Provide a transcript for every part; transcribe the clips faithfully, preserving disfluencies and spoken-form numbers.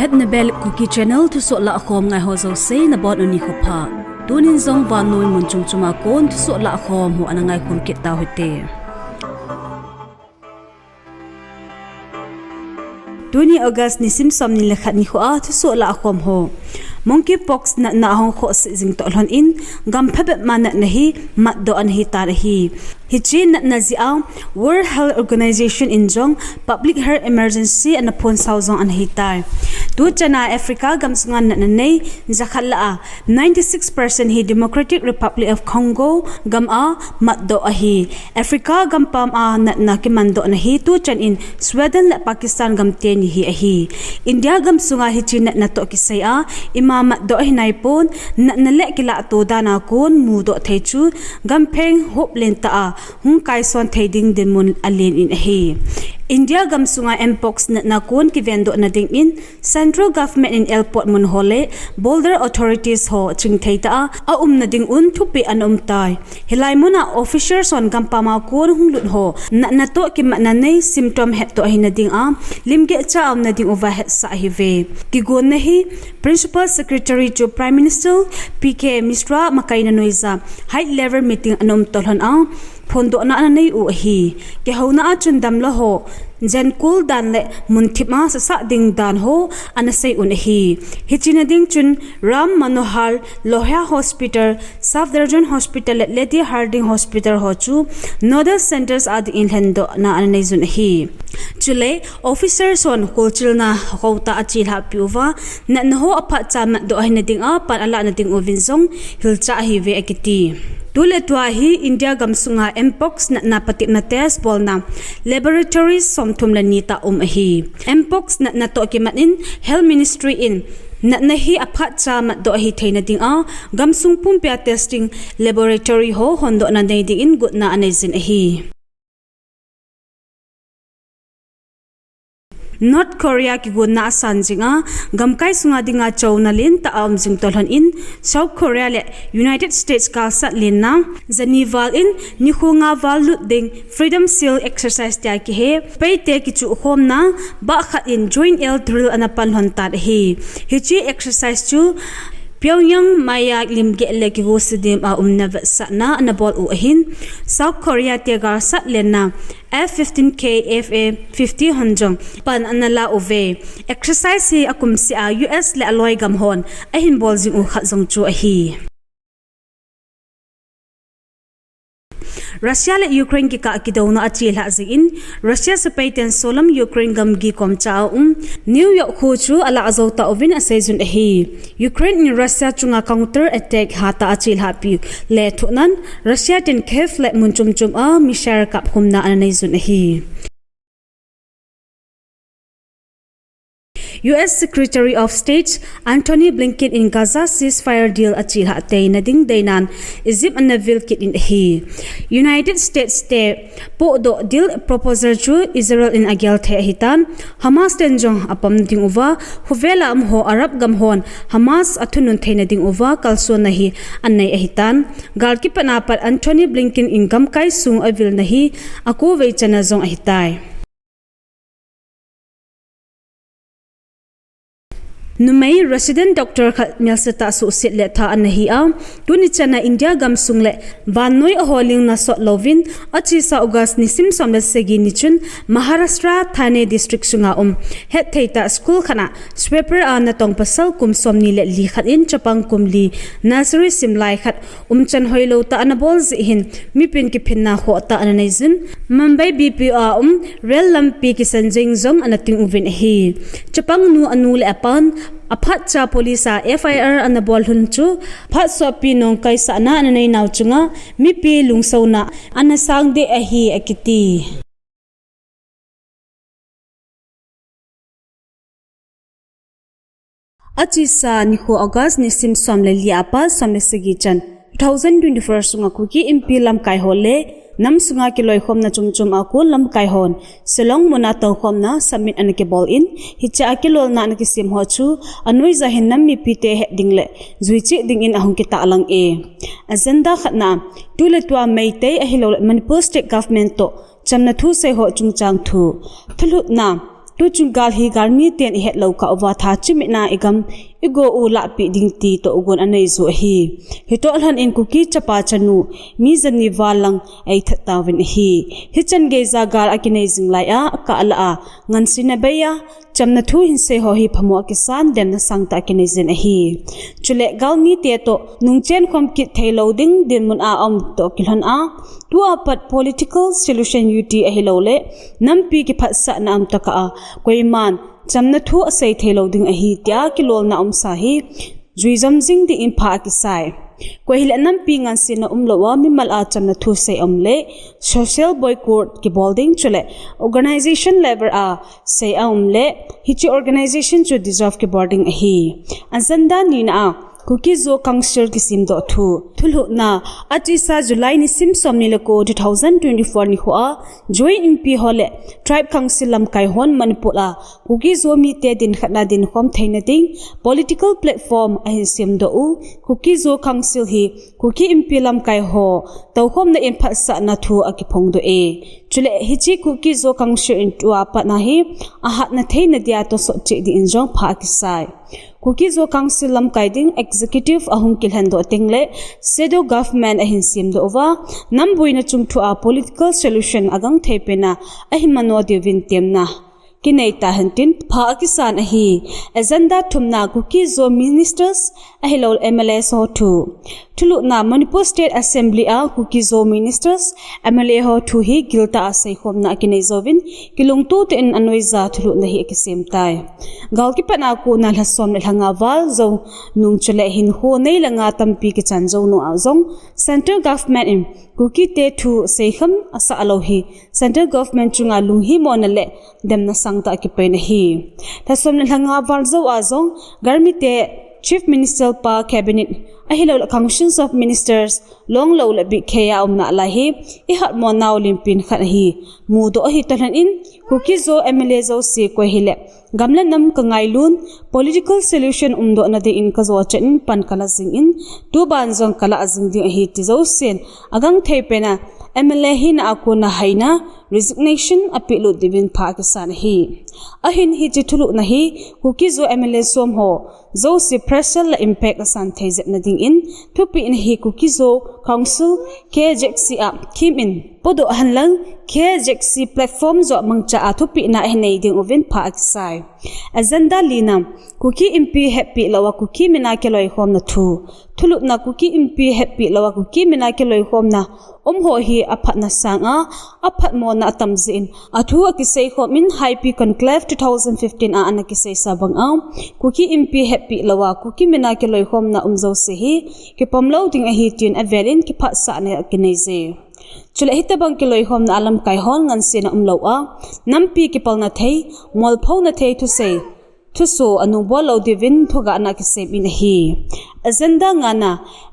Etnabel Kuki Channel thusoh lahkhom ngai ho jouse nabonun nikho pha. Tunin jong vannoi mun chom chom a kon thusoh lahkhom ho ana ngaikhom kit tau hite. Tuni August nisim somni le khat nikho a thusoh lahkhom ho. Monkeypox natna ahung khohse jing toh lhon in, gam phabep ma natna hi matdoh ana hitan ahi. Hiche natna jeh a World Health Organization in jong public health emergency ana phonsau jong ana hitai. Tuchan a Africa gamsunga natna nei jakhat lah a ninety six percent hi Democratic Republic of Congo gam a matdoh ahi. Africa gampam a natna kimandohna hi tuchan in Sweden le Pakistan gam teni hi ahi. India gamsunga hiche natna toh kisai a ima matdoh ahi naipon, natna le kilahto dan a kon mudoh thei chu gampheng hop lentah a hung kaison thei ding dinmun alen in ahi. India gamsunga Mpox natna kon kivendohna dingin Central Government in airport mun ho le border authorities ho chingthei tah a aumna dingun thupeh ana umtai. Hilai muna officers hon gampam a kon hung lut ho natna toh kimatna nei symptom hettoh ahina dinga limgeh cha aumna ding uva hetsah ahiuve. Kigonna hi Principal Secretary chu Prime Minister P K Mishra makaina noija high level meeting ana um toh lhon a phondohna ana nei u ahi. Kihouna a chun damlou ho jenkol dan le munthip a sasah ding dan ho ana sei un ahi. Hiche na ding chun Ram Manohar Lohia Hospital, Safdarjung Hospital le Lady Hardinge Hospital ho chu nodal centers a dingin lhendohna ana nei jun ahi. Chule officers hon kholchilna houta achelhah peh uva, natna ho aphatcha matdoh ahina dinga pan alahna ding uvin jong hilchah ahiuve akiti. Tuletua hi India gamsunga Mpox natna patepna test bolna laboratories somthum le ni tah um ahi. Mpox natna toh kimat in Health Ministry in natna hi aphatcha matdoh ahi theina dinga gamsung pumpia testing laboratory ho hondohna nei dingin gotna anei jin ahi. North Korea kigonna asan jinga, gamkai sunga dinga chouna lentah a um jing toh lhon in, South Korea le United States galsat lenna jani val in nikho nga val lut ding Freedom Shield Exercise tia kihe, sepaite kichuh khomna bah khat in joint air drill ana pan lhon tan ahi. Hiche exercise chu Pyongyang maiya limgeh le kigosa dem a umna vetsahna ana bol u ahin, South Korea te galsat lenna F fifteen K F A fifty hon jong pan ana la uve. Exercise hi akumseh a U S le aloi gam hon ahin bol jing u khat jong chu ahi. Russia le Ukraine kikah kidouna achelhah jingin, Russia sepaiten solam Ukraine gamgi komcha a um New York kho chu alah jou tauvin aseijun ahi. Ukraine in Russia chunga counter attack hatah a achelhah pi lethuhnan, Russia ten Kyiv le mun chom chom a missile kapkhumna ana neijun ahi. U S Secretary of State Antony Blinken in Gaza ceasefire deal achelhah teina ding deinan Egypt ana vil kit in ahi. United States te pohdoh deal proposal chu Israel in agel thei ahitan, Hamas ten jong apom ding uva, khovel a um ho Arab gam hon Hamas athunun theina ding uva kalsonna hi anei ahitan, gal kipatna pat Antony Blinken in gamkai sung avilna hi akovei chana jong ahitai. Numei resident doctor khat melsetah suhset le tha ana hi a, tuni chana India gamsung le vannoi aholingna sot louvin, achesa August nisim som le sagi ni chun Maharashtra Thane district sunga um hetthei tah school khat a sweeper a natong pasal kum somni le li khat in chapang kum li nursery simlai khat umchan hoilou tah ana bol jeh hin mipin kiphinna khohtah ana neijin, Mumbai B P O a um rel lampi kisan jeng jong ana ting uvin ahi. Chapangnu anu le apan aphatcha police a F I R ana bol lhon chu phat sopi nongkaisahna ana neinau chunga mipi lungsouna ana sangdeh ahi akiti. Achesa nikho August nisim som le li a pat som le sagi chan two thousand twenty-four sunga Kuki Inpi lamkai ho le nam sunga kiloikhomna chomchom a kon lamkai hon Shillong muna toukhomna summit ana kibol in, hichea kilolna ana kisem ho chu anoija hin nam mipite het ding le juicheh dingin ahung kitahlang e. Agenda khatna, tuletua Meitei ahilouleh Manipur State Government toh chamna thusei ho chungchang thu, thulhutna, Tuchung gal hi galmi ten ihet lou kah uva tha chimit na igam igo u lahpeh ding ti tohgon anei u ahi. Hitoh lhon in Kuki chapa chanu mi jani val lang eithat tauvin ahi. Hichan geija gal akinei jing lai a, akah lah a ngansena bei a chamna thu hinsei ho hi phamo akisan, demna sangtah akinei jin ahi. Chule galmi te toh nungchen khom kit theilou ding dinmun a aum toh kilhon a, tua pat political solution uti ahilouleh nampi kiphatsahna um tokah a koiman chamna thu asei theilou ding ahi tia kilolna umsa hi juijom jing ding in pha akisai. Koi hileh nampi ngansena umlou a mimal a chamna thu sei aum leh social boycott kibol ding, chule organization level a sei aum leh hiche organization chu dissolve kibol ding ahi. Agenda nina a Kuki Zo Council kisemdoh thu. Thulhuhna, achesa July nisim somni le ko, two thousand twenty-four nikho a Joint Inpi ho le Tribe Council lamkai hon Manipur a Kuki Zo mite dinkhatna dinkhom theina ding political platform ahin semdoh u. Kuki Zo Council hi Kuki Inpi lamkai ho toukhomna in phatsahna thu akiphongdoh e. Chule hiche Kuki Zo Council in tua pat na hi ahatna theina dia tosot cheh ding in jong pha akisai. Kuki Zo Council lamkai ding executive ahung kilhendoh teng le shadow government ahin semdoh uva, namboina chungthu a political solution agangthei pen a ahin manoh diuvin temna kinei tahen tin pha akisan ahi. Agenda thumna, Kuki Zo ministers ahilou M L As ho thu. Thulhuhna, Manipur State Assembly a Kuki Zo ministers, M L A ho thu hi giltah a seikhomna akinei jouvin, kilungto tah in anoija thulhuhna hi akisem tai. Gal kipat a kona lha som le lha nga val jou nung chule hinkho nei le nga tampi kichan jou nung a jong Central Government in Kuki te thu seikhom asah lou hi Central Government chunga lunghimona le demna sangtah akipen ahi. Lha som le lha nga val jou a jong galmi te Chief Minister pa Cabinet ahilouleh Councils of Ministers longlou le bihkhei a umna lai hi ihatmo nau limpin khat ahi. Mudoh ahi toh lhon in Kuki Zo M L A jouse koi hileh gam le nam kangailun, political solution umdohna ding in kajo chan in pan kala jing in, tuban jong kala jing ding ahi ti jousen agangthei pen a M L A hina a kona haina resignation apehlut diuvin pha akisan ahi. Ahin hiche thulhuhna hi Kuki Zo M L A som ho jouse pressure le impact asan thei jepna ding in thupehna hi Kuki Zo Council K Z C a khem in podoh henlang K Z C platform joh mangcha a thupehna ahin nei ding uvin pha akisai. Agenda lina, Kuki Inpi hepeh lou a Kuki min a kiloikhomna thu. Thulhuhna, Kuki Inpi hepeh lou a Kuki min a kiloikhomna um ho hi aphatna sang a aphatmona atam jeh in athu akiseikhom in High Peak Conclave two thousand fifteen a ana kiseisa bang a Kuki Inpi hepeh lou a Kuki min a kiloikhomna um jouse hi kipom lou ding ahi tin avel in kiphatsahna akinei je. Chule hitobang kiloikhomna a lamkai hon ngansena umlou a nampi kipalna thei, molphouna thei thusei thusoh anung bol lou diuvin thugahna kisem in ahi. Agenda ngana,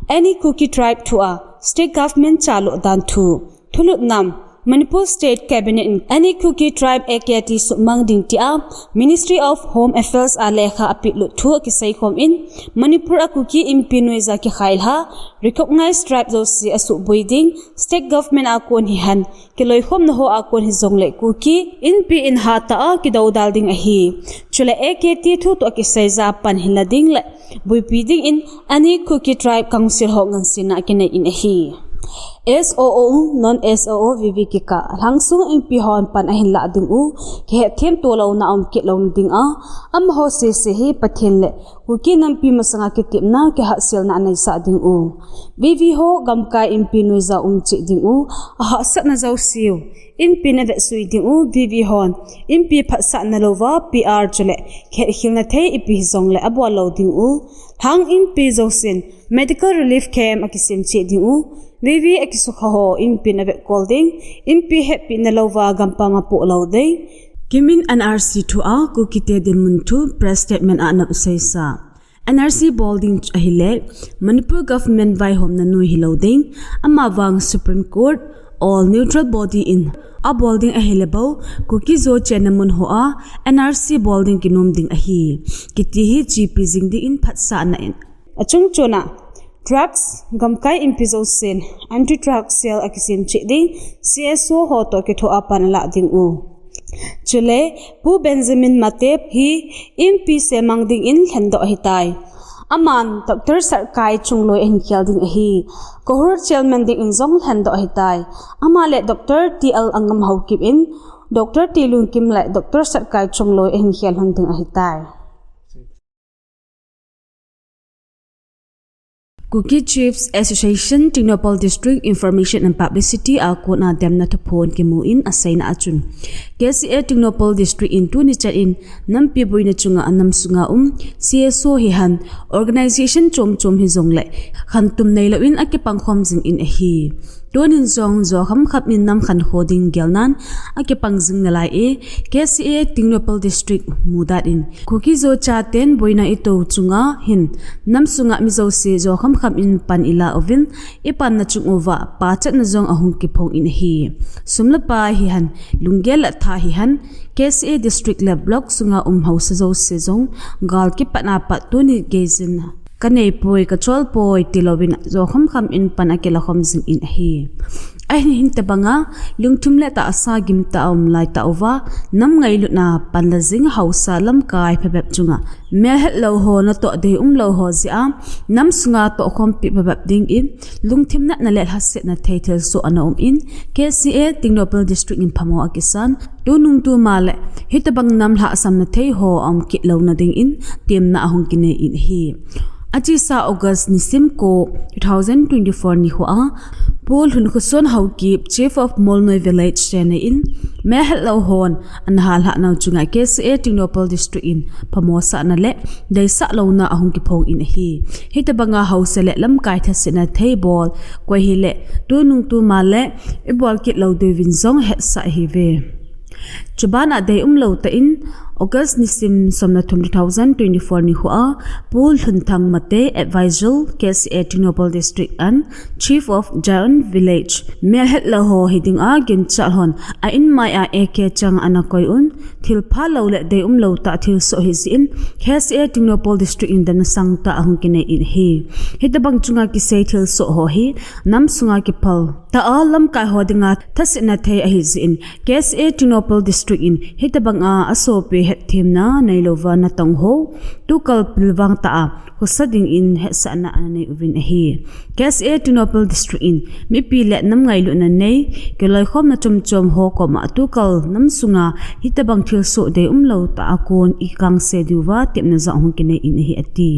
any Kuki tribe thu a state government chalo dan thu. Thulhuhna, Manipur State Cabinet in any Kuki tribe A K T suhmang ding tia Ministry of Home Affairs a lekha apehlut thu akiseikhom in, Manipur a Kuki Inpi noija kikhailha recognized tribe jouse asuhboi ding, state government a kon hihen kiloikhomna ho a kon hijongle Kuki Inpi in hatah a kidoudal ding ahi. Chule A K T thu toh akiseija pan hina ding le boipi ding in any Kuki Tribe Council ho ngansena akinei in ahi. S O O, non S O O, V V kikah lhangsung Inpi hon pan ahin lah ding u, kihetthem tolouna aum kit louna ding a, amaho sese hi Pathen le Kuki nampi masanga kitepna kihatselna aneisah ding u. V V ho gamkai Inpi noija um cheh ding u, ahahsatna jouseu Inpi in avetsui ding u. V V hon Inpi phatsahna louva P R chule kihetkhelna thei ipi hijongle abol lou ding u. Lhang Inpi jousen medical relief camp akisem cheh ding u. V V akisukha ho Inpi in avetkol ding. Inpi hepehna louva gampam apoh lou ding. Kimin N R C thu a Kuki te dinmun thu press statement a ana seisa. N R C bol ding ahile Manipur government vaihomna noi hilou ding. Amavang Supreme Court or neutral body in abol ding ahile bou Kuki Zo chenna mun ho a N R C bol ding kinom ding ahi, kiti hi chepi jing ding in phatsahna in. Achung chuna drugs gamkai Inpi jousen anti-drug cell akisem cheh ding, C S O ho toh kithoa pan alah ding u. Chule, Pu Benjamin Matep hi M P semang dingin lhendoh ahitai. Aman Doctor Sarkai Chungloi ahin khel ding ahi. KOHUR chairman dingin jong lhendoh ahitai. Ama le Doctor T L Angam Haokip in, Doctor T Lungkim le Doctor Sarkai Chungloi ahin khel lhon ding ahitai. Kuki Chiefs Association, Tengnoupal District Information and Publicity a kona demna thuphon kimun aseina achun, K C A Tengnoupal District in tuni chan in nampi boina chunga anam sunga um C S O hihen organisation chom chom hijongle khantum neilouvin akipang khom jingin ahi. Tunin jong jo khamkham in nam khankho ding gelnan akipang jing nalai e, K C A Tengnoupal District mudan in Kuki Zo chaten boina ito chunga hin nam sunga mi jouse jo khamkham in pan ila uvin, ipanna chung uva pachatna jong ahung kiphong in ahi. Sum le pai hihen, lunggel le tha hihen, K C A District le Block sunga um haosa jouse jong gal kipatna pat tuni geijin kanei poi, kachol poi tilouvin jo khamkham in pan akila khom jingin ahi. Ahin hitobanga lungthim le tahsa gimtah a um laitah uva nam ngailutna panla jing haosa lamkai phabep chunga melhetlou ho natoh deium lou ho jeh a nam sunga tohkhompi phabep dingin lungthim natna le lhasetna thei thilsoh ana um in, K C A Tengnoupal District in phamo akisan, tunung tuma le hitobang nam lhahsamna thei ho aum kit louna dingin temna ahung kinei in ahi. Achesa August nisim ko two thousand twenty-four nikho a, Pu Lhunkhoson Haokip, Chief of Molnoi Village, Chennai in melhetlou hon ana hallhah nau chunga K C A Tengnoupal District in phamosahna le deisah louna ahung kiphong in ahi. Hitobanga haosa le lamkai thasetna thei bol koi hile tunung tuma le ibol kit lou diuvin jong hetsah ahiuve. Chubana deium lou tah in August nisim somle thum two thousand twenty-four nikho a Pu Lhunthang Mate, Advisor, K C A Tengnoupal District and Chief of Jain Village, melhetlou ho hidinga ginchat hon a inmai a A K chang ana koi un, thilpha lou le deium lou tah thilsoh ahi jeh in K C A Tengnoupal District in demna sangtah ahung kinei in ahi. Hitobang chunga kisei thilsoh ho hi nam sunga kiphal tah a lamkai ho dinga thasetna thei ahi jeh in K C A Tengnoupal District in hitobanga asopi hetthemna neilouva natong ho tukal pilvang tah a khosa dingin hetsahna ana nei uvin ahi. K C A Tengnoupal District in mipi le nam ngailutna nei kiloikhomna chomchom ho koma tukal nam sunga hitobang thilsoh deium lou tah a kon ikangse diuva temna jong ahung kinei in ahi ati.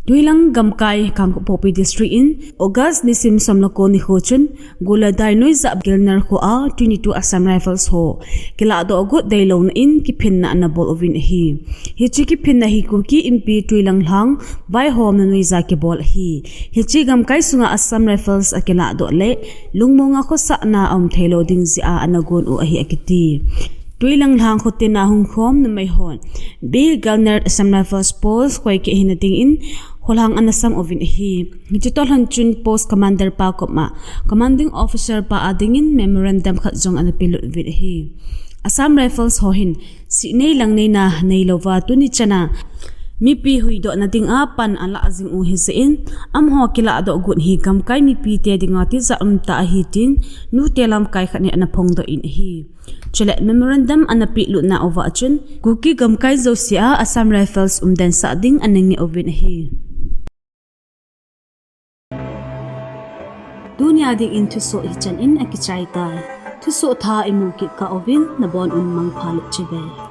Tuilang gamkai Kangpokpi District in August nisim somle ko nikho chun Goladai noija Gelner kho a twenty-two Assam Rifles ho kilahdoh got deilouna in kiphinna ana bol uvin ahi. Hiche kiphinna hi Kuki Inpi Tuilang lhang vaihomna noija kibol ahi. Hiche gamkai sunga Assam Rifles akilahdoh le lungmonga khosahna aum theilou ding jeh a ana gon u ahi akiti. Tuilang lhang khotina hungkhom numei hon B Gelner Assam Rifles Post koi kit hina dingin kholhang ana sam uvin ahi. Hiche toh lhon chun Post Commander pa koma Commanding Officer pa a dingin memorandum khat jong ana pelut uvin ahi. Assam Rifles ho hin sihnei langneina neilouva tuni chana mipi huhdohna dinga pan alah jing u hijeh in, amaho kilahdoh got hi gamkai mipite dinga tijat umtah ahi tin nute lamkai khat in ana phongdoh in ahi. Chule memorandum ana pelutna uva chun Kuki gamkai jouse a Assam Rifles umdensah ding ana ngeh uvin ahi. Tunia dingin thusoh hichan in akichai tai. Thusoh thah imu kit kah uvin nabon un mangpha le chibai.